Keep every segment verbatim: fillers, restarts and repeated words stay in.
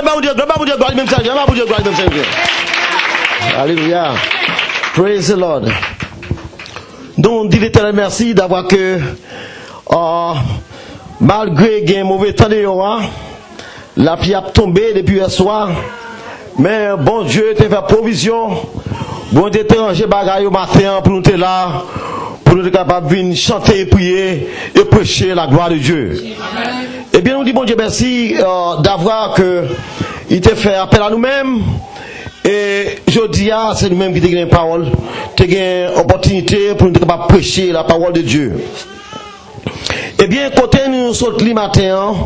Ba Bondye glwa, ba Bondye glwa, li menm sa, ba Bondye glwa, li menm sa. Alelouya. Praise the Lord. Nou di Letènèl mèsi davwa ke, ah, malgre gen move tan deyò a, lapli ap tonbe depi yè swa, men Bondye te fè pwovizyon. Bondye te ranje bagay yo maten an pou nou te la, pou nou te kapab vin chante, priye e preche la gloire de Dieu. Ebyen, nou di Bondye mèsi, euh, davwa ke li te fè apèl a nou menm. E jodi a, se nou menm ki te gen pawòl, te gen opòtinite pou nou te kapab preche la parole de Dieu. Ebyen, kote nou sot li maten an,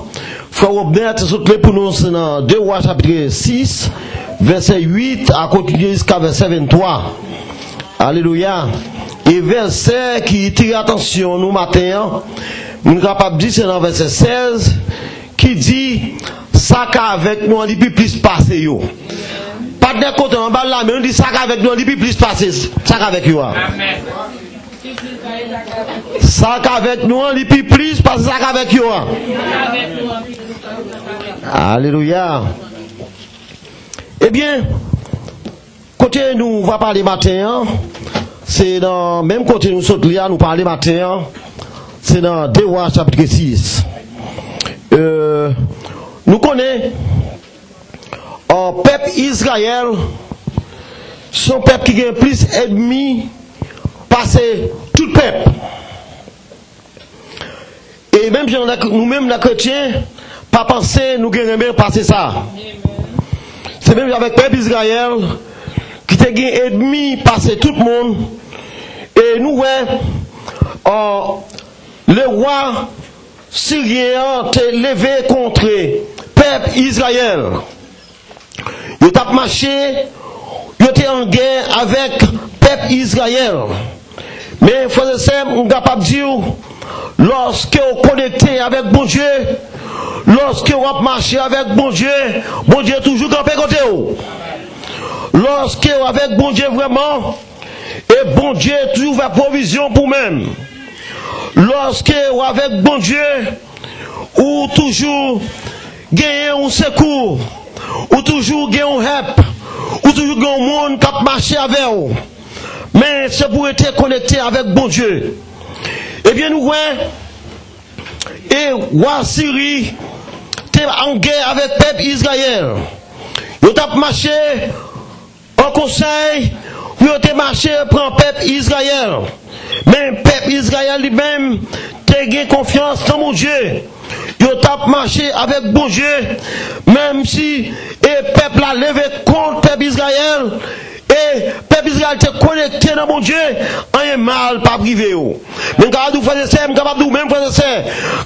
frè Wobnè te sot li pou nou, se nan de Wa chapit sis, vèsè uit a kontinye jiska vèsè venntwa. Alelouya. E vèsè ki tire atansyon nou maten an, nou kapab di se nan vèsè sèz, ki di, sa k avèk nou an, li pi plis pase yo. Patnè kote w, anba l la, men nou di, sa k avèk nou an, li pi plis pase sa k avèk yo a. Sa k avèk nou an, li pi plis pase sa k avèk yo a. Alelouya. Ebyen, kote nou va pale maten an, se nan menm kote nou sot li a, nou pale maten an, se nan de Wa chapit sis. Euh, nou konnen, euh, pèp Izrayèl se yon pèp ki gen plis ènmi pase tout pèp. E menm jan nou menm nan kretyen, pa panse nou gen renmen pase sa. Se menm jan avèk pèp Izrayèl, ki te gen ènmi pase tout moun. E nou wè, euh, lewa siryen an te leve kont pèp Izrayèl. Yo t ap mache, yo te an gè avèk pèp Izrayèl. Men, frè e sè, m kapab di w, lòske w konekte avèk Bondye, lòske w ap mache avèk Bondye, Bondye toujou kanpe kote w. Lòske w avèk Bondye vrèman, e Bondye toujou fè pwovizyon pou w menm. Lòske w avèk Bondye, ou toujou genyen yon sekou, ou toujou gen yon hèp, ou toujou gen yon moun k ap mache avè w. Men se pou w rete konekte avèk Bondye. Ebyen, nou wè, e wa Siri te an gè avèk pèp Izrayèl. Yo t ap mache an konsèy pou yo te mache pran pèp Izrayèl. Men pèp Izrayèl li menm te gen konfyans nan Bondye. Yo t ap mache avèk Bondye, menm si e pèp la leve kont pèp Izrayèl, e pèp Izrayèl te konekte nan Bondye, anyen mal p ap rive yo. Men m kapab di w, frè e sè, m kapab di w menm, frè e sè,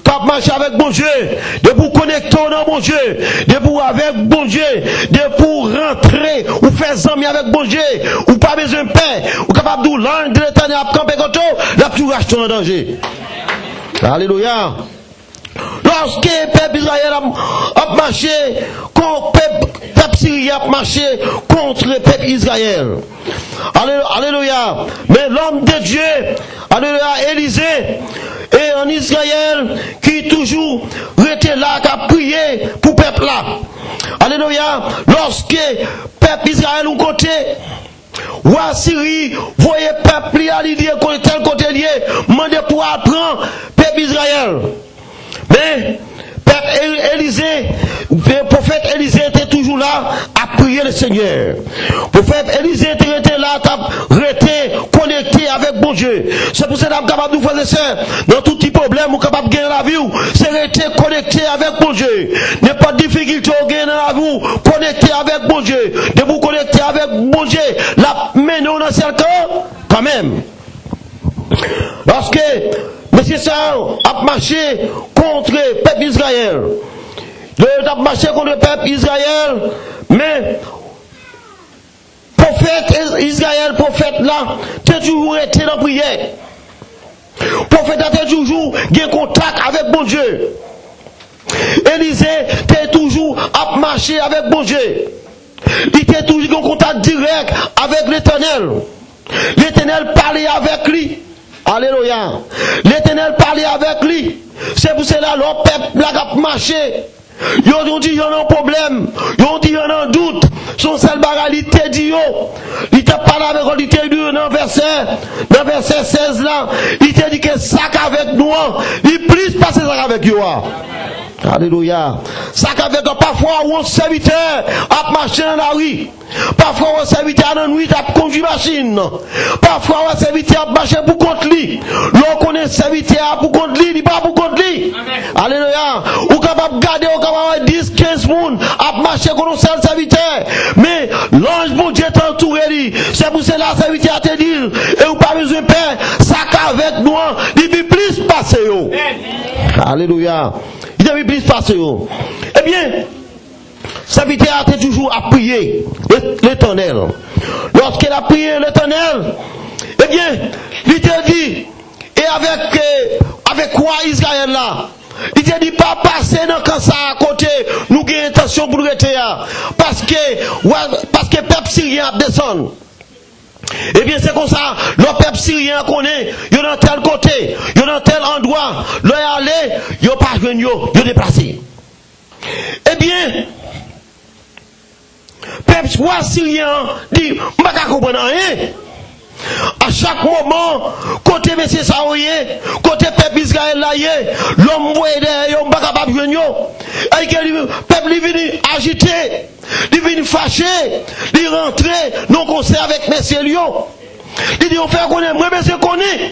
k ap mache avèk Bondye, depi w konekte w nan Bondye, depi w avèk Bondye, depi w rantre, ou fè zanmi avèk Bondye, ou pa bezwen pè, ou kapab di w, l'ange de l'Éternel ap kanpe kote w, l ap toujou rachte w nan danje. Alelouya. Lòske pèp Izrayèl ap, ap mache, kon pèp, pèp Siri ap mache kont pèp Izrayèl. Ale-, alelouya. Men lòm de Dye, alelouya, Elize, e an Izrayèl, ki toujou rete la, k ap priye pou pèp la. Alelouya. Lòske pèp Izrayèl yon kote, wa Siri voye pèp li a, li di, kote tèl kote l ye, mande pou al pran pèp Izrayèl. Men, pèp E-, Elize, pwofèt Elize te toujou la ap priye Lesenyè. Pwofèt Elize te rete la, t ap rete konekte avèk Bondye. Se pou sa n ap kapab di w, frè e sè, nan tout ti pwoblèm ou kapab gen nan lavi w, se rete konekte avèk Bondye. Nenpòt difikilte w gen nan lavi w, konekte avèk Bondye. Depi w konekte avèk Bondye, l ap mennen w nan syèl kan, kanmenm. Paske mesye sa yo ap mache kont pèp Izrayèl. Lè yo t ap mache kont pèp Izrayèl, men pwofèt Izrayèl, pwofèt la, te toujou rete nan priyè. Pwofèt la te toujou gen kontak avèk Bondye. Elize te toujou ap mache avèk Bondye. Li te toujou gen kontak dirèk avèk Letènèl. Letènèl pale avèk li. Alelouya. Letènèl pale avèk li. Se pou sela, lè pèp la k ap mache, yo, yo di yo nan pwoblèm, yo dout. Se yon sèl bagay li te di yo. Li te pale avèk yo, li te di yo nan vèsè, nan vèsè sèz la, li te di ke sa k avèk nou an, li plis pase sa k avèk yo a. Alelouya. Sa k avèk yo, pafwa, yon sèvitè ap mache nan lari. Pafwa, yon sèvitè a nan nwit ap kondui machin. Pafwa, yon sèvitè ap mache pou kont li. Lè w konnen sèvitè a pou kont li, li pa pou kont li. Alelouya. Ou kapab gade, ou kapab wè dis, kenz moun ap mache kot yon sèl sèvitè. Men, lanj Bondye te antoure li. Se pou sela sèvitè a te di l, e ou pa bezwen pè, sa k avèk nou an, li pi plis pase yo. Alelouya. Li te pi plis pase yo. Ebyen, sèvitè a te toujou ap priye Le- Letènèl. Lòske l ap priye Letènèl, ebyen, li te di, e avèk, e, avèk wa Izrayèl la, li te di, pa pase nan kan sa a kote nou gen entansyon pou n rete a, paske, wa- paske pèp siryen ap desann. Ebyen, se konsa, lè pèp siryen an konnen, yo nan tèl kote, yo nan tèl andwa, lè y ale, yo pa jwenn yo, yo deplase. Ebyen, pèp wa siryen an di, m pa ka konprann anyen. A chak moman, kote mesye sa yo ye, kote pèp Izrayèl la ye, lè m voye dèyè yo, m pa kapab jwenn yo. Èske li, pèp li vini ajite, li vini fache, li rantre nan konsèy avèk mesye l yo. Li di yo fè konnen, mwen bezwen konnen.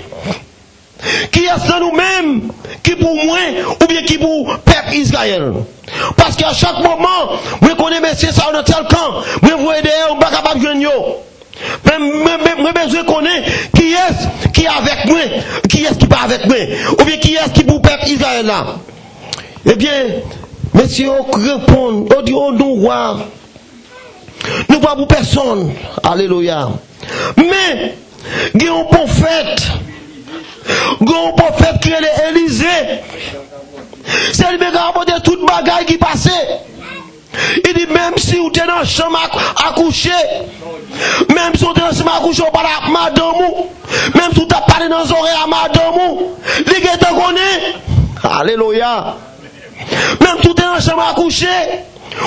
Kiyès nan nou menm ki pou mwen oubyen ki pou pèp Izrayèl? Paske a chak moman, mwen konnen mesye sa yo nan tèl kan, mwen voye dèyè yo, m pa kapab jwenn yo. Men mwen, mwen, mwen bezwen konnen kiyès ki avèk mwen, kiyès ki pa avèk mwen, oubyen kiyès ki pou pèp Izrayèl la. Ebyen, mesye yo reponn, yo di, o nou wa, nou pa pou pèsonn. Alelouya. Men, gen yon pwofèt. Gen yon pwofèt ki rele Elize. Se li menm ki rakonte tout bagay ki pase. Li di, menm si w te nan chanm ak- akouche, menm si w te nan chanm akouche, w pale ak madanm ou, menm si w t ap pale nan zòrèy a madanm ou, li gentan konnen. Alelouya. Menm si w te nan chanm akouche,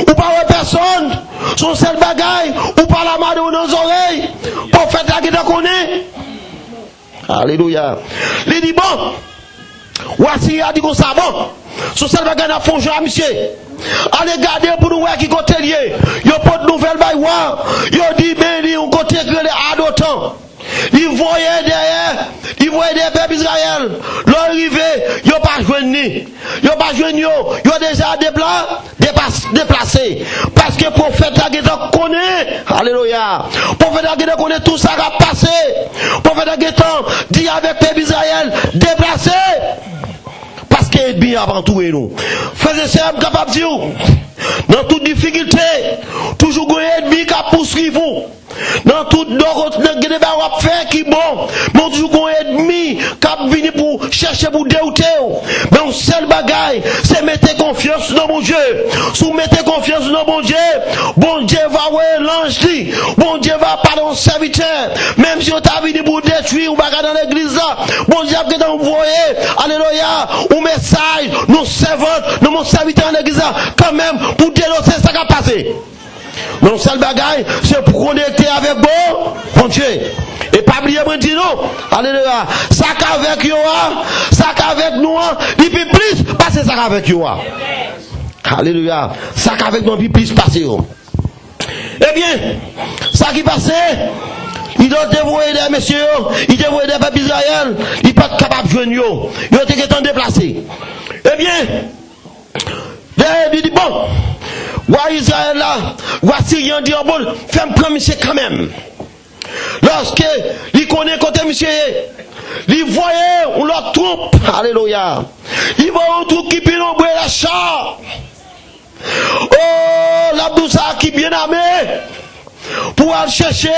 ou pa wè pèsonn, se yon sèl bagay, ou pale a madanm ou nan zòrèy, pwofèt la gentan konnen. Alelouya. Li di, bon, wa Siri a di konsa, bon, se yon sèl bagay n ap fè yon jan a misye. Ale gade pou nou wè ki kote l ye. Yo pote nouvèl bay wa. Yo di, men li yon kote ki rele Adotan. Li voye dèyè, li voye dèyè pèp Izrayèl. Lè l rive, yo pa jwenn li. Yo pa jwenn yo. Yo deja depla- depas- deplase. Paske pwofèt la gentan konnen. Alelouya. Pwofèt la gentan konnen tout sa k ap pase. Pwofèt la gentan di avèk pèp Izrayèl, deplase. Paske ènmi ap antoure nou. Frè e sè, m kapab di w, nan tout difikilte, toujou gen yon ènmi k ap pouswiv ou. Nan tout do kot nan gen de bagay w ap fè ki bon, men w toujou gen yon ènmi k ap vini pou chèche pou dewoute w. Men yon sèl bagay, se mete konfyans nan Bondye. Si w mete konfyans nan Bondye, Bondye va voye lanj li. Bondye va pale yon sèvitè. Menm si yo ta vini pou detwi yon bagay nan legliz la, Bondye ap gentan voye, alelouya, yon mesaj, yon sèvant, yon sèvitè nan legliz la, kanmenm pou denonse sa k ap pase. Men yon sèl bagay, se pou konekte avèk bon, Bondye. E pa bliye mwen di nou, alelouya, sa k avèk yo a, sa k avèk nou an, li pi plis pase sa k avèk yo a. Alelouya, sa k avèk nou an pi plis pase yo. Ebyen, sa ki pase, li te voye dèyè mesye yo, li te voye dèyè pèp Izrayèl, li pa t kapab jwenn yo. Yo te gentan deplase. Ebyen, Dèyè li di, bon, wa Izrayèl la, wa Siryen an di, an bon, fè m pran misye kanmenm. Lòske li konnen kote misye ye, li voye yon lòt twoup, alelouya. Li voye yon twoup ki pi nonbre lè cha. O, l ap di w sa ki byen ame. Pou al chèche,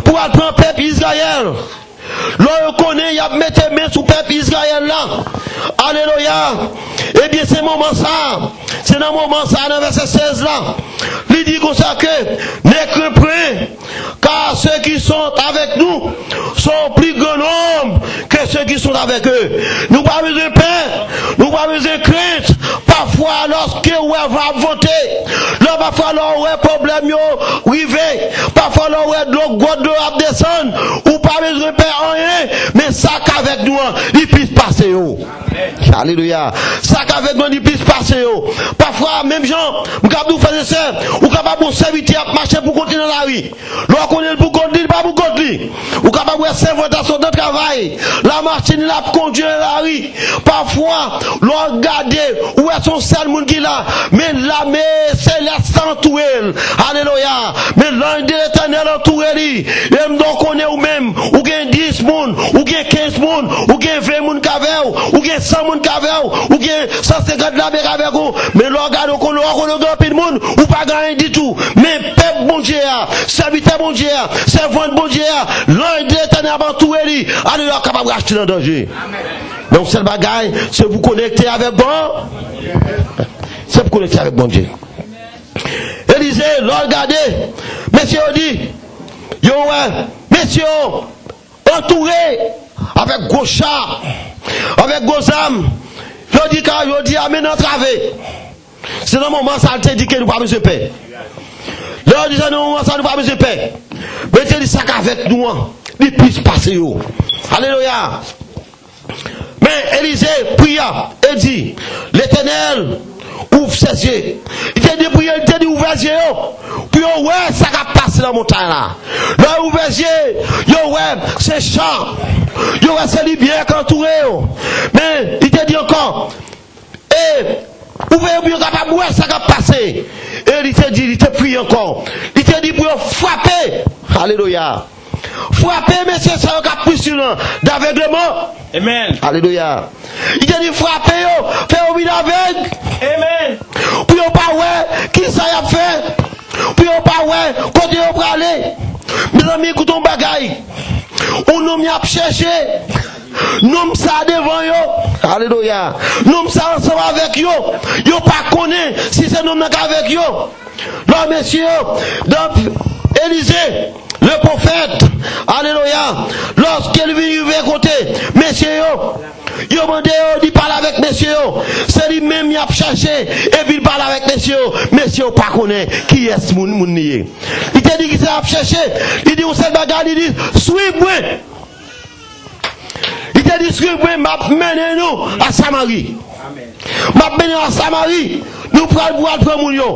pou al pran pèp Izrayèl. Lè yo konnen y ap mete men sou pèp Izrayèl la. Alelouya. Ebyen, se moman sa a. Se nan moman sa a, nan vèsè sèz la. Li di konsa ke, ne crains point, car ceux qui sont avec nous sont plus grand nombre que ceux qui sont avec eux. Nou pa bezwen pè, nou pa bezwen krent, Pafwa, lòske w wè van ap vante, lè pafwa lè w wè pwoblèm yo rive, pafwa lè w wè dlo, gwo dlo ap desann, ou pa bezwen pè anyen, men sa k avèk nou an, li plis pase yo. Alelouya. Sa k avèk nou an, li plis pase yo. Pafwa, menm jan, m kapab di w, frè e sè, ou kapab yon sèvitè ap mache pou kont li nan lari. Lè w konnen l pou kont li, li pa pou kont li. Ou kapab wè sèvant la sot nan travay, la machin li l ap kondui nan lari. Pafwa, lè w gade, ou wè se yon sèl moun ki la, men lame selès la antoure l. Alelouya! Men lanj de Letènèl antoure li. E m donk konnen ou menm, ou gen dis moun, ou gen kenz moun, ou gen ven moun k avè w, ou gen san moun k avè w, ou gen san senkant lame k avèk ou. Men lè w gade, ou konnen, ou konnen ou gen anpil moun, ou pa gen anyen ditou. Men pèp Bondye a, sèvitè Bondye a, sèvant Bondye a, lanj de Letènèl ap antoure li. Alelouya, kapab rachte nan danje. Men yon sèl bagay, se pou konekte avèk bon. Se pou konekte avèk Bondye. Elize, lè w gade, mesye yo di, yo wè, mesye yo antoure avèk gwo cha, avèk gwo zam. Yo di ka, yo di a men n antrave. Se nan moman sa a l te di ke nou pa bezwen pè. Lè yo di sa nan moman sa a nou pa bezwen pè. Men l te di sa k avèk nou an, li plis pase yo. Alelouya. Men Elize priye e di, Letènèl, ouvre ses yeux. Li te di priye, li te di ouvè zye yo pou yo wè sa k ap pase nan montay la. Lè yo ouvè zye, yo wè se chan, yo wè se limyè k antoure yo. Men li te di ankò, e ouvè yo pou yo kapab wè sa k ap pase. E li te di, li te priye ankò. Li te di pou yo frape. Alelouya. Frape mesye sa yo k ap pouswiv nan davègleman. Amen. Alelouya. Li te di frape yo, fè yo vin avèg. Amen. Pou yo pa wè ki sa y ap fè. Pou yo pa wè kote yo prale. Mezanmi, koute yon bagay. Yon nonm y ap chèche. Nonm sa devan yo. Alelouya. Nonm sa ansanm avèk yo. Yo pa konnen si se nonm nan k avèk yo. Lò mesye yo, donk, Elize, le pwofèt, alelouya, lòske li vin rive kote mesye yo, yo mande yo, li pale avèk mesye yo, se li menm y ap chache, epi li pale avèk mesye yo, mesye yo pa konnen kiyès moun, moun li ye. Li te di ki sa y ap chache, li di yon sèl bagay, li di, swiv mwen. Li te di, swiv mwen, m ap mennen nou a Samari. M ap mennen nou a Samari. Nou pral pou al pran moun yo.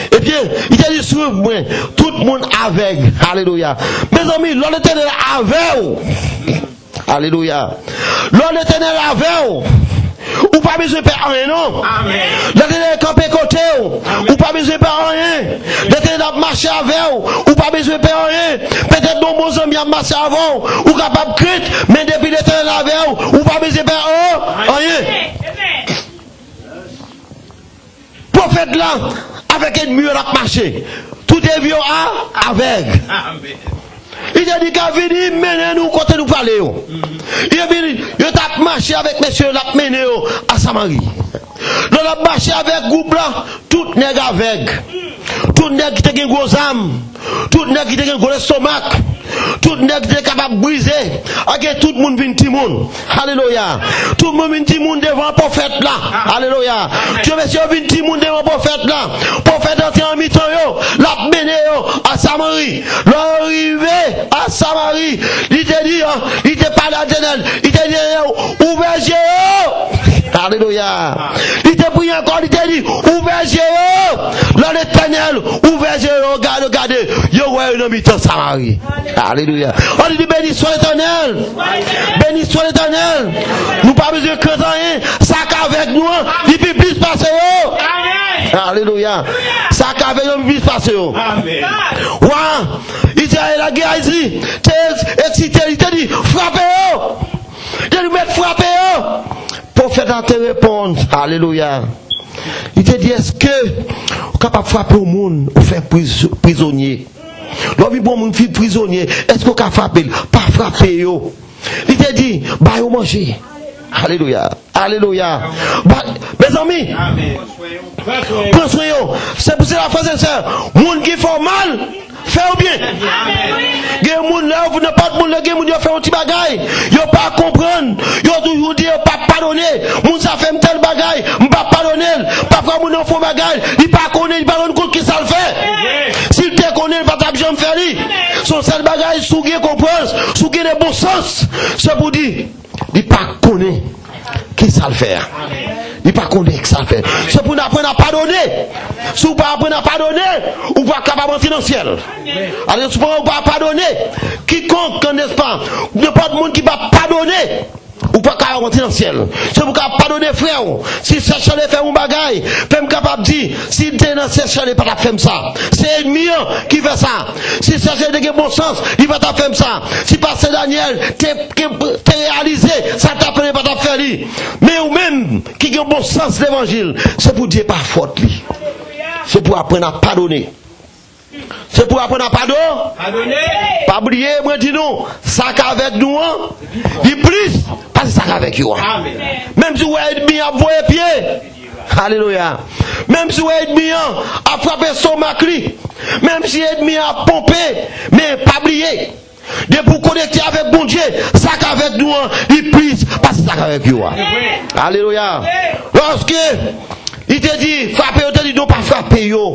Ebyen, li te di, swiv mwen. Tout moun avèg. Alelouya. Mezanmi, lè Letènèl avè w. Alelouya. Lè Letènèl avè w. Ou pa bezwen pè anyen, non. Amen. Letènèl kanpe kote w. Amen. Ou pa bezwen pè anyen. Letènèl ap mache avè w. Ou pa bezwen pè anyen. Petèt gon bon zanmi ap mache avè w. Ou kapab krent, men depi Letènèl avè w, ou pa bezwen pè an-, anyen. Pwofèt la, avèk ènmi yo, l ap mache. Tout ènmi yo a, avèg. Amen. Li te di, ka vini, mennen nou kote nou prale yo. Epi, yo t ap mache avèk mesye yo, l ap mennen yo a Samari. Lè l ap mache avèk gwoup la, tout nèg avèg. Tout nèg ki te gen gwo zam. Tout nèg ki te gen gwo lestomak. Tout nèg ki te kapab brize. Ake tout moun vin timoun. Alelouya. Tout moun vin timoun devan pwofèt la. Alelouya. Tout mesye yo vin timoun devan pwofèt la. Pwofèt antre an mitan yo. L ap mennen yo a Samari. Lè yo rive a Samari, li te di, an, li te pale a Letènèl. Li te di, ouvè zye yo. Alelouya. Li te priye ankò, li te di, ouvè zye yo. Lè Letènèl ouvè zye yo, gade, gade, yo wè yo nan mitan Samari. Alelouya. An di, beni swa Letènèl. Beni swa Letènèl. Nou pa bezwen krent anyen. Sa k avèk nou an, li pi plis pase yo. Alelouya. Sa k avèk nou, li pi plis pase yo. Wa Izrayèl la, Gehazi, te eksite, li te di, frape yo. Li te di, mèt frape yo. Pwofèt la te reponn, alelouya. Li te di, èske ou kapab frape yon moun ou fè priz-, prizonye? Lè w vin pran yon moun fi prizonye, èske w ka frape l? Pa frape yo. Li te di, ba yo manje. Alelouya. Alelouya. Ba, mezanmi, pran swen yo. Se pou sela, frè e sè, moun ki fè w mal, Fè yo byen. Gen moun lè yo, nenpòt moun lè gen moun yo fè yon ti bagay, yo pa konprann, yo toujou di yo pa padone. Moun sa fè m tèl bagay, m pa padone l. Pafwa moun nan fè yon bagay, li pa konnen, li pa rann kont ki sa l fè. Si l te konnen, li pa t ap janm fè li. Se yon sèl bagay, si w gen konprans, si w gen de bon sans, se pou di, li pa konnen ki sa l fè a. Li pa konnen ki sa l fè. Se pou n aprann a padone. Si w pa aprann a padone, ou pa kapab antre nan syèl. Alò, si w pa padone, kikonk, nèspa, nenpòt moun ki pa padone, ou pa kapab antre nan syèl. Se pou w kapab padone frè w. Si sè Chale fè yon bagay, fè m kapab di, si l te nan sè Chale pa t ap fè m sa. Se ènmi an ki fè sa. Si sè Chale te gen bon sans, li pa t ap fè m sa. Si pastè Daniel te, te, te reyalize sa l t ap fè, li pa t ap fè li. Men ou menm ki gen bon sans levanjil, se pou di pa fòt li. Se pou aprann a padone. Se pou aprann a padone. Pa bliye, mwen di nou, sa k avèk nou an, li plis pase sa k avèk yo a. Menm si w wè ènmi ap voye pye, alelouya. Menm si w wè ènmi an ap frape estomak li, menm si ènmi an ap ponpe, men pa bliye, depi w konekte avèk Bondye, sa k avèk nou an, li plis pase sa k avèk yo a. Alelouya. Lòske li te di, frape yo, te di, non, pa frape yo.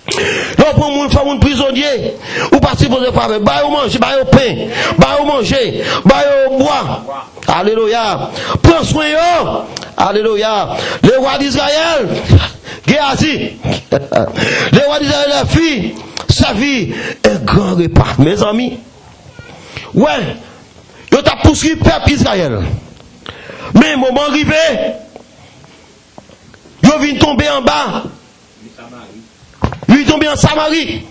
Lè w pran moun, fè moun prizonye, ou pa sipoze frape. Ba yo manje, ba yo pen, ba yo manje, ba yo bwa. Alelouya. Pran swen yo. Alelouya. Le roi d'Israël, Géhazi, le roi d'Israël leur fit servir un grand repas. Mezanmi, wè, yo t ap pouswiv pèp Izrayèl. Men moman rive, yo vin tonbe anba. Li tonbe an Samari.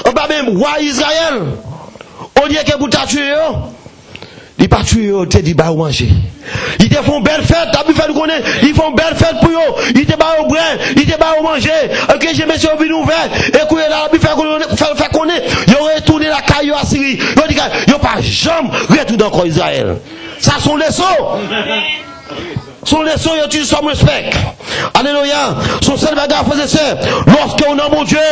Anba men wa Izrayèl. Olye ke pou ta tiye yo, li pa tiye yo, li te di ba yo manje. Li te fè yon bèl fèt, Labib fè nou konnen, li fè yon bèl fèt pou yo. Li te ba yo bwè, li te ba yo manje. Oke, je mesye yo vin ouvè. E kounye la, Labib fè konnen, fè, fè konnen, yo retounen lakay yo Asiri. Yo di, yo pa janm retounen ankò Izrayèl. Sa se yon leson. Se yon leson yo toujou sa mwen espè. Alelouya. Se yon sèl bagay, frè e sè. Lòske w nan Bondye,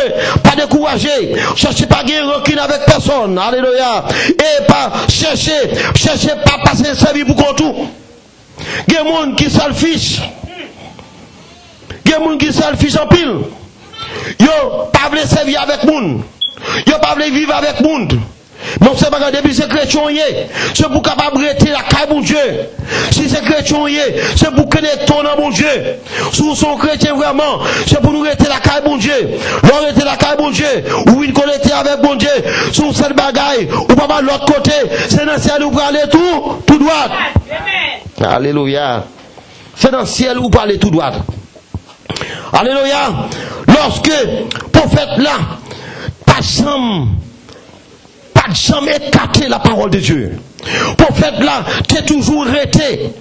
pa dekouraje. Chèche pa gen rankin avèk pèsòn. Alelouya. E pa chèche, chèche pa pase sèvi pou kont ou. Gen moun ki selfish. Gen moun ki selfish anpil. Yo pa vle sèvi avèk moun. Yo pa vle viv avèk moun. Men w se bagay, depi se kretyen w ye, se pou w kapab rete lakay Bondye. Si se kretyen w ye, se pou w konekte w nan Bondye. Si w se yon kretyen vrèman, se pou nou rete lakay Bondye. Lè w rete lakay Bondye, ou vin konekte avèk Bondye. Se yon sèl bagay, ou pa ba lòt kote, se nan syèl ou prale tou, tou dwat. Alelouya. Se nan syèl ou prale tou dwat. Alelouya. Lòske pwofèt la pa janm, pa janm ekate la parole de Dieu. Pwofèt la te toujou rete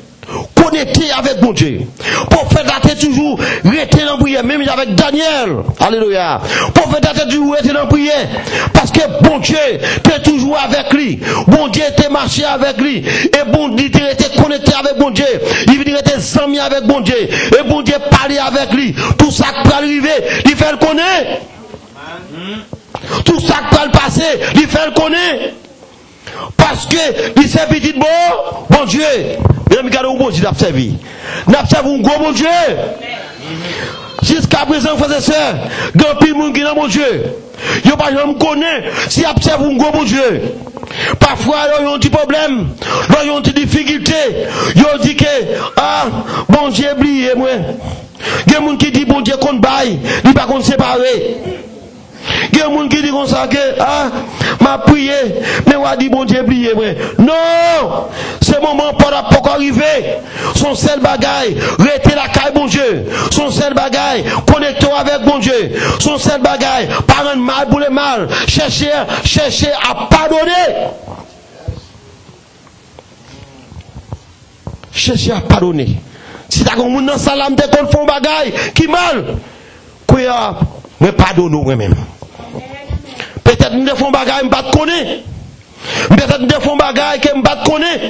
konekte avèk Bondye. Pwofèt la te toujou rete nan priyè, menm jan avèk Danyèl. Alelouya. Pwofèt la te toujou rete nan priyè. Paske Bondye te toujou avèk li. Bondye te mache avèk li. E Bondye te rete konekte avèk Bondye. Li vin rete zanmi avèk Bondye. E Bondye pale avèk li. Tout sa k pral rive, li fè l konnen. Tout sa k pral pase, li fè l konnen. Paske li se pitit bon Bondye. Mezanmi, gade yon Bondye n ap sèvi. N ap sèvi yon gwo Bondye. Jiskaprezan, frè e sè, gen anpil moun ki nan Bondye. Yo pa janm konnen si y ap sèvi yon gwo Bondye. Pafwa, lè yo yon ti pwoblèm, lè yo yon ti difikilte, yo di ke, ah, Bondye bliye mwen. Gen moun ki di Bondye konn bay, li pa konn separe. Gen moun ki di konsa ke, ah, m ap priye, men w a di Bondye bliye mwen. Non! Se moman pa w ap poko rive. Se yon sèl bagay, rete lakay Bondye. Se yon sèl bagay, konekte w avèk Bondye. Se yon sèl bagay, pa rann mal pou le mal. Chèche, chèche a padone. Chèche a padone. Si ta gen yon moun nan sal la, m te konn fè yon bagay ki mal. Kounye a, mwen padone w mwen menm. Petèt m te fè yon bagay m pa t konnen. Petèt m te fè yon bagay ke m pa t konnen.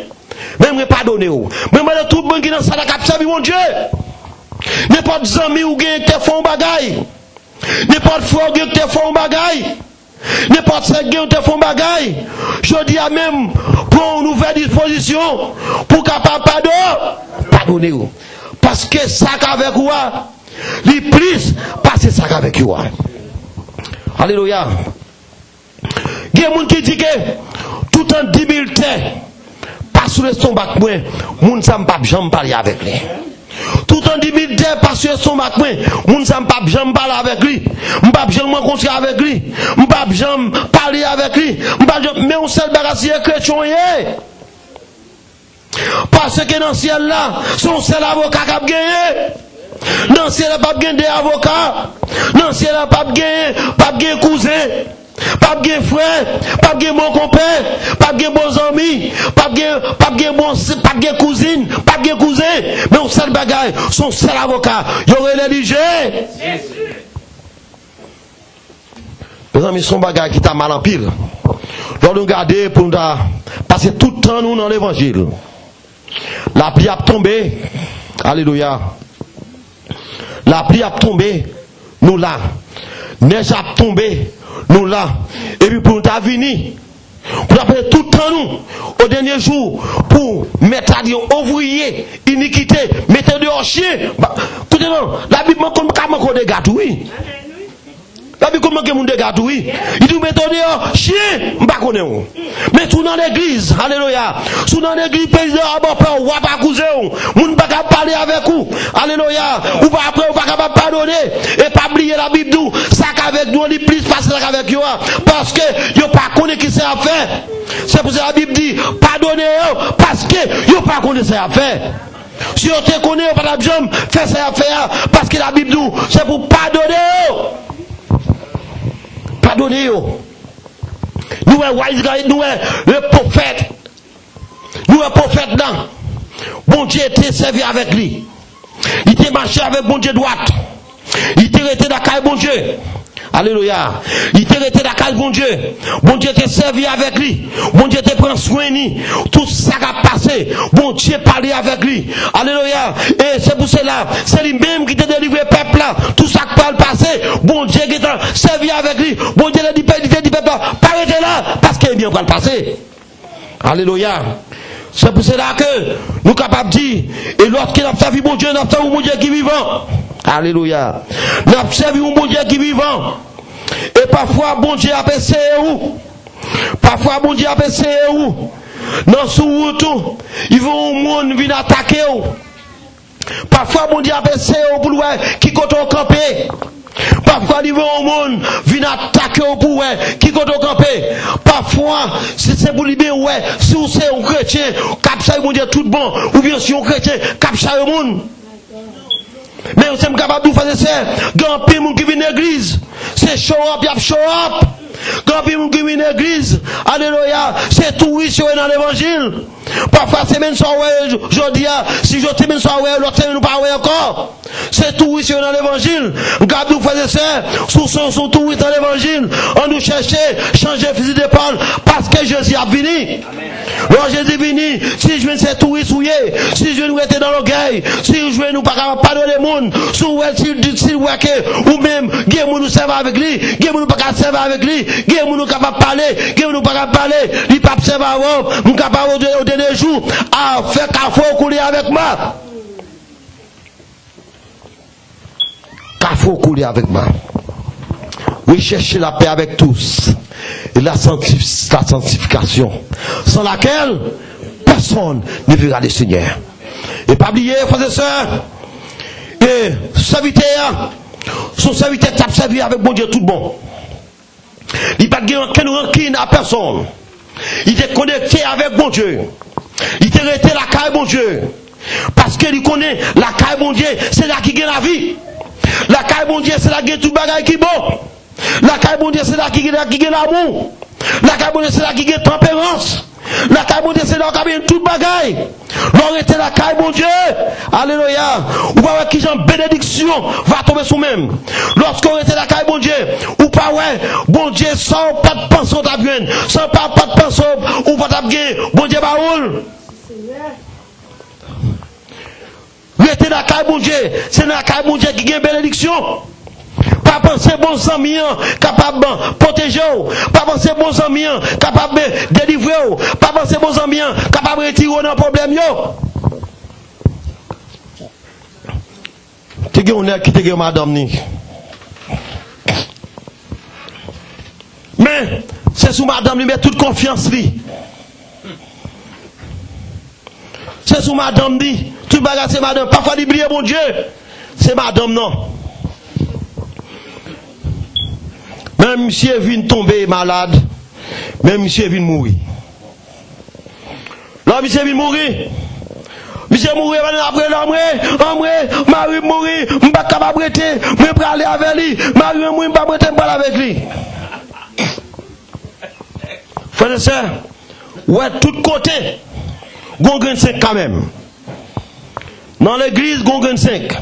Men mwen padone w. Mwen mande tout moun ki nan sal la k ap sèvi Bondye. Nenpòt zanmi ou gen te fè yon bagay. Nenpòt frè w gen te fè yon bagay. Nenpòt sa gen, ou te fè yon bagay, jodi a menm, pran yon nouvèl dispozisyon pou w kapab padone, padone yo. Paske sa k avèk ou a, li plis pase sa k avèk yo a. Alelouya. Gen moun ki di ke toutan di mil tè pa sou lestomak mwen, moun sa m p ap janm pale avèk li. Toutan di mil tè pa sou lestomak mwen, moun sa m p ap janm pale avèk li. M p ap janm rankontre avèk li. M p ap janm pale avèk li. M p ap janm, men yon sèl bagay, si e kretyen w ye. Paske nan syèl la, se yon sèl avoka k ap genyen. Nan syèl la, p ap gen de avoka. Nan syèl la, p ap gen, p ap gen kouzen. P ap gen frè, p ap gen bon konpè, p ap gen bon zanmi, p ap gen, p ap gen bon, p ap gen kouzin, p ap gen kouzen. Men yon sèl bagay, se yon sèl avoka. Yo rele li Je. Mezanmi, se yon bagay ki ta mal anpil. Lè nou gade pou nou ta pase tout tan nou nan levanjil. Lapli ap tonbe. Alelouya. Lapli ap tonbe. Nou la. Nèj ap tonbe. Nou la. Epi pou nou ta vini. Pou nou ta pase tout tan nou. O dènye jou. Pou mèt la di yon ouvriye inikite. Mete deyò chen. Ba, koute non. Labib man konn ka manke w dega tou, wi. Labib konn manke moun dega tou, wi. Li di w mete w deyò, chen, m pa konnen w. Men si w nan legliz, alelouya. Si w nan legliz, prezidan a bòpè w, w ap akouze w. Moun pa ka pale avèk ou, alelouya. Ou pa apre, ou pa kapab padone. E pa bliye Labib di w, sa k avèk nou an, li plis pase sa k avèk yo a. Paske yo pa konnen ki sa y ap fè. Se pou sa Labib di, padone yo, paske yo pa konnen sa y ap fè. Si yo te konnen, yo pa t ap janm fè sa y ap fè a, paske Labib di w, se pou padone yo. Padone yo. Nou wè wa Izrayèl, nou wè le pwofèt. Nou wè pwofèt la. Bondye te sèvi avèk li. Li te mache avèk Bondye dwat. Li te rete lakay Bondye. Alelouya. Li te rete lakay Bondye. Bondye te sèvi avèk li. Bondye te pran swen li. Tout sa k ap pase, Bondye pale avèk li. Alelouya. E se pou sela, se li menm ki te delivre pèp la. Tout sa k pral pase, Bondye gentan sèvi avèk li. Bondye te di, li te di pèp la, pa rete la, paske ebyen pral pase. Alelouya. Se pou sela ke nou kapab di, e lòske n ap sèvi Bondye, n ap sèvi yon Bondye ki vivan. Alelouya. N ap sèvi yon Bondye ki vivan. E pafwa, Bondye ap eseye ou. Pafwa, Bondye ap eseye ou. Nan sou wout ou, li voye yon moun vin atake w. Pafwa, Bondye ap eseye w pou l wè ki kote w kanpe. Pafwa, li voye yon moun vin atake w pou wè ki kote w kanpe. Pafwa, si se pou li byen wè si w se yon kretyen k ap sèvi Bondye tout bon, oubyen si yon kretyen k ap chayo moun. Men se m kapab di w, frè e sè, gen anpil moun ki vin legliz, se show up y ap show up. Gen anpil moun ki vin legliz, alelouya, se touris yo ye nan levanjil. Pafwa, semèn sa w wè yo j-, jodi a, si yo semèn sa w wè yo, lòt semèn ou pa wè ankò. Se touris yo nan levanjil. M ka di w, frè e sè, si w se, se yon touris nan levanjil, ann nou chèche chanje fizi de pal, paske Jezi ap vini. Lè Jezi vini, si l jwenn se touris ou ye, si l jwenn ou rete nan lògèy, si l jwenn ou pa kapab padone moun, si w wè, si, si l wè ke ou menm, gen moun ou sèvi avèk li, gen moun ou pa ka sèvi avèk li, gen moun ou kapab pale, gen moun ou pa ka pale, li p ap sèvi avè w, m kapab o, o dènye jou, a fè kafou koule avèk ma. Kafou koule avèk ma. Recherchez la paix avec tous et la sanctif-, la sanctification, sans laquelle personne ne verra le Seigneur. E pa bliye, frè e sè, e sèvitè a, se yon sèvitè ki t ap sèvi avèk Bondye tout bon. Li pa t gen okenn rankin a pèsonn. Li te konekte avèk Bondye. Li te rete lakay Bondye. Paske li konnen lakay Bondye, se la ki gen lavi. Lakay Bondye, se la ki gen tout bagay ki bon. Lakay Bondye, se la ki gen, la ki gen lamou. Lakay Bondye, se la ki gen tanperans. Lakay Bondye, se la w ka benyen tout bagay. Lè w rete lakay Bondye, alelouya, ou pa wè kijan benediksyon va tonbe sou men m. Lòske w rete lakay Bondye, ou pa wè Bondye, sa w pa t panse w t ap jwenn, sa w pa, pa t panse w, ou pa t ap gen, Bondye ba ou l. Rete lakay Bondye, se nan lakay Bondye ki gen benediksyon. Pa panse bon zanmi an kapab pwoteje w. Pa panse bon zanmi an kapab delivre w. Pa panse bon zanmi an kapab retire w nan pwoblèm yo. Te gen yon nèg ki te gen yon madanm li. Men, se sou madanm li met tout konfyans li. Se sou madanm li. Tout bagay se madanm. Pafwa li bliye Bondye. Se madanm nan. Men misye vin tonbe malad. Men misye vin mouri. Lè misye vin mouri, misye mouri, epi l ap rele, anmwe, anmwe, mari m mouri, m pa kapab rete, mwen prale avè li, mari m mouri, m pa p rete, m prale avèk li. Frè e sè, wè tout kote, gon grenn senk kanmenm. Nan legliz, gon grenn senk.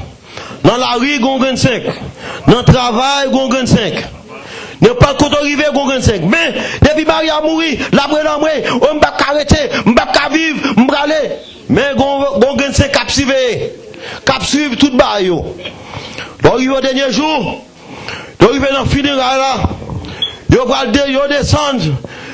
Nan lari, gon grenn senk. Nan travay, gon grenn senk. Nenpòt kote w rive, gon grenn senk. Men, depi mari a mouri, l ap rele anmwe, o, m p ap ka rete, m p ap ka viv, m prale. Men, gon, gon grenn senk k ap siveye, k ap swiv tout bagay yo. Lè w rive o dènye jou, yo rive nan fineray la. Yo pral de, yo desann.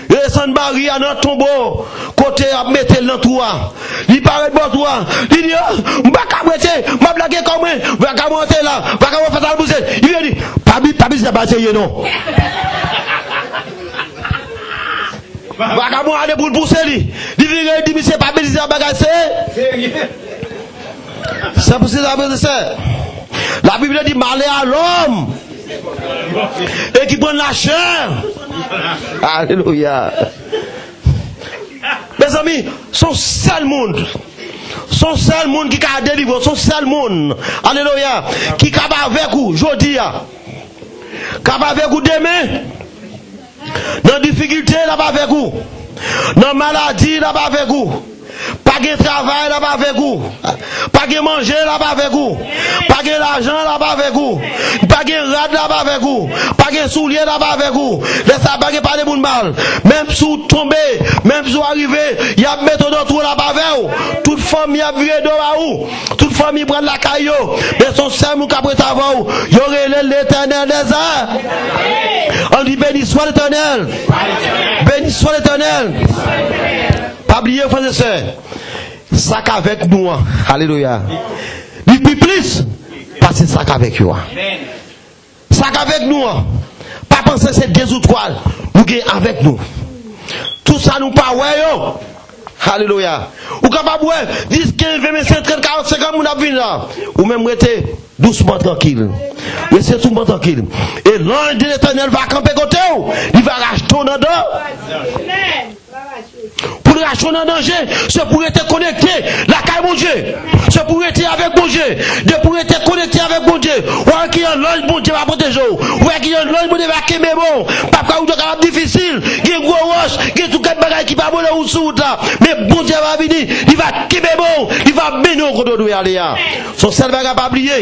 Yo desann mari a nan tonbo. Kote y ap mete l nan twou a. Li parèt bò twou a. Li di, "Oh, m pa ka rete. M ap lage kò mwen." Vagabon an te la. Vagabon fè sa l pouse. Li vin di, "Pa bi, pa bi, se pa serye non." Vagabon ale pou l pouse li. Li vire, li di, "Misye, pa betize bagay serye." Se pou sa, frè e sè, Labib di, "Malè a lòm e ki pran lachè." Alelouya. Mezanmi, se yon sèl moun. Se yon sèl moun ki ka delivre w. Se yon sèl moun, alelouya, ki ka avèk ou jodi a. K ap avèk ou demen. Nan difikilte, l ap avèk ou. Nan maladi, l ap avèk ou. Pa gen travay, l ap avèk ou. Pa gen manje, l ap avèk ou. Pa gen lajan, l ap avèk ou. Pa gen rad, l ap avèk ou. Pa gen soulye, l ap avèk ou. Lè sa, pa gen pale moun mal. Menm si w tonbe, menm si w arive, y ap mete w nan twou, l ap avè w. Tout fanmi ap vire do ba ou. Tout fanmi pral lakay yo. Men se yon sèl moun k ap ret avè w. Yo rele l Letènèl dèzame. Ann di, "Beni swa Letènèl. Beni swa Letènèl." Pa bliye, frè e sè, sa k avèk nou an, alelouya, li pi plis pase sa k avèk yo a. Sa k avèk nou an, pa panse se de ou twa nou gen avèk nou. Tout sa nou pa wè yo. Alelouya. Ou kapab wè dis, kenz, ven, vennsenk, trant, karant, senkant moun ap vin la. Ou menm rete dousman, trankil. Rete dousman, trankil. E lanj de Letènèl va kanpe kote w. Li va rachte w nan dan. Pou l rache w nan danje, se pou w rete konekte lakay Bondye. Se pou w rete avèk Bondye. Depi w rete konekte avèk Bondye, w a wè ki jan lanj Bondye va pwoteje w. W a wè ki jan lanj Bondye va kenbe men w. Pafwa wout yo kapab difisil, gen gwo wòch, gen tout kèk bagay ki pa bone wout sou wout la. Men Bondye va vini, li va kenbe men w, li va mennen w kote w dwe ale a. Se yon sèl bagay pa bliye,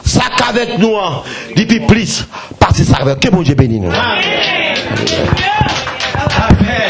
sa k avèk nou an, li pi plis pase sa k avèk. Ke Bondye beni nou. Amèn.